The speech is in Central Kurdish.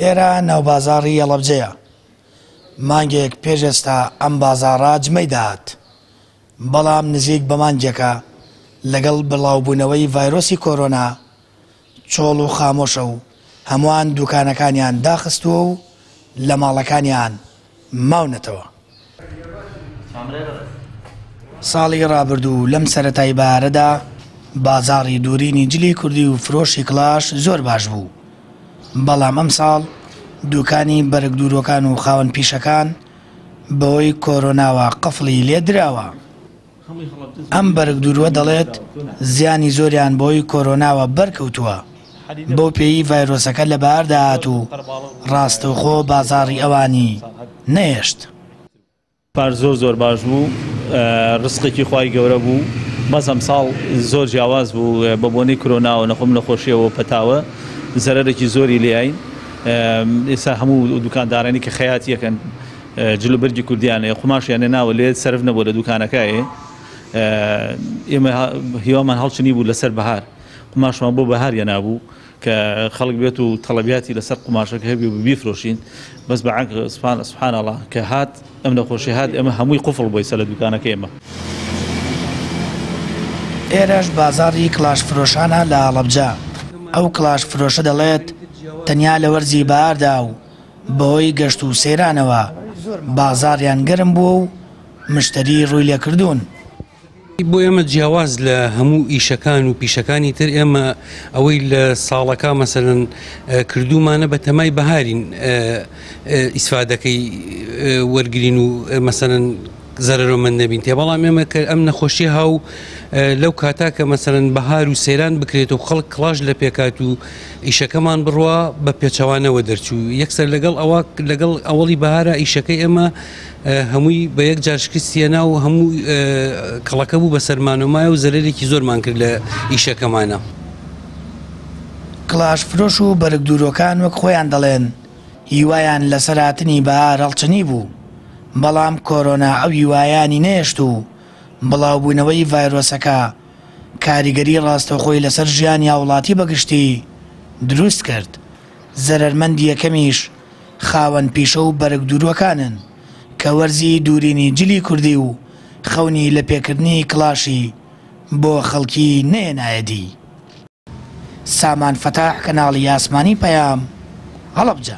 ئێرە ناوبازاڕی هەڵەبجەیە. مانگێک پێش ئێستا ئەم بازاڕە جمەی دەهات، بەڵام نزیک بە مانگێکە لەگەڵ بڵاوبوونەوەی ڤایرۆسی کۆرۆنا چۆڵ و خامۆشە و هەمووان دوکانەکانیان داخستووە و لە ماڵەکانیان ماونەتەوە. ساڵی ڕابردوو لەم سەرەتای بەهارەدا بازاڕی دوورینی جلی کوردی و فرۆشی کڵاش زۆر باش بوو، بەڵام ئەمساڵ دوکانی بەرگ دوورۆکان و خاوەن پیشەکان بەهۆی کۆرۆناوە قفڵی لێ دراوە. ئەم بەرگ دووروە دەڵێت زیانی زۆریان بەهۆی کۆرۆناوە بەرکەوتووە، بەو پێیی ڤایرۆسەکە لە بەهاردا هات و ڕاستەوخۆ بازاڕی ئەوانی نەهێشت. پار زۆر زۆر باش بوو ڕزقێکی خوای گەورە بوو بەس ئەمساڵ زۆر جیاواز بوو بە بۆنەی کرۆناوە نەخۆم نەخۆشیەوە پەتاوە زەرەرێکی زۆری لێین ئێستا هەموو دوکاندارانی کە خەیاتیەکەن جل و بەرگی کوردیان هەیە قوماشیان ناوە لێ سەرف نەبوو لە دوکانەکە ئێمە هیوامان هەڵچنی بوو لەسەر بەهار قوماشمان بۆ بەهار یەنابوو کە خەڵک بێت و تەڵەبیاتی لەسەر قوماشەکە هەبی و بیفرۆشین بەس بە عەقل سبحان سبحان الله کە هات ئەم نەخۆشی هات ئێمە هەمووی قفڵ بۆی سەر لە دوکانەکە ئێمە. ئێرەش بازاڕی کڵاش فرۆشانە لە هەڵەبجە، ئەو کڵاش فرۆشە دەڵێت، تەنیا لە وەرزی بەهاردا و بەهۆی گەشت و سەیرانەوە بازاڕیان گەرم بووە و مشتەری ڕووی لێکردوون. بۆ ئێمە جیاواز لە هەموو ئیشەکان و پیشەکانی تر ئێمە ئەوەی لە ساڵەکە مەسەلەن کردوومانە بە تەمای بەهارین ئیسفادەکەی وەرگین و مەسەلەن زەرەرۆمەند نەبین تێ بەڵام ئێمە کە ئەم نەخۆشی هاو لەو کاتا کە مەسەلەن بەهار و سەیران بکرێت و خەڵک کڵاش لە پێکات و ئیشەکەمان بڕوا بە پێچەوانەوە دەرچوو یەکسەر لەگەڵ ئەوە لەگەڵ ئەوەڵی بەهارە ئیشەکەی ئێمە هەمووی بە یەک جار شکستی هێنا و هەموو کەڵەکە بوو بە سەرمان و مایە و زەرەرێکی زۆرمان کرد لە ئیشەکەمانا. کڵاش فرۆش و بەرگ دوورۆکان وەک خۆیان دەڵێن هیوایان لەسەر هاتنی بەهار هەڵچنی بوو، بەڵام کۆرۆنا ئەو هیوایانی نەهێشت و بڵاوبوونەوەی ڤایرۆسەکە کاریگەری ڕاستەوخۆی لەسەر ژیانی هاوڵاتی بەگشتی دروست کرد، زەرەرمەندی یەکەمیش خاوەن پیشە و بەرگ دووروەکانن کە وەرزی دوورینی جلی کوردی و خەونی لەپێکردنی کڵاشی بۆ خەڵکی نەهێنایە دی. سامان فەتاح کەناڵی ئاسمانی پەیام، هەڵەبجە.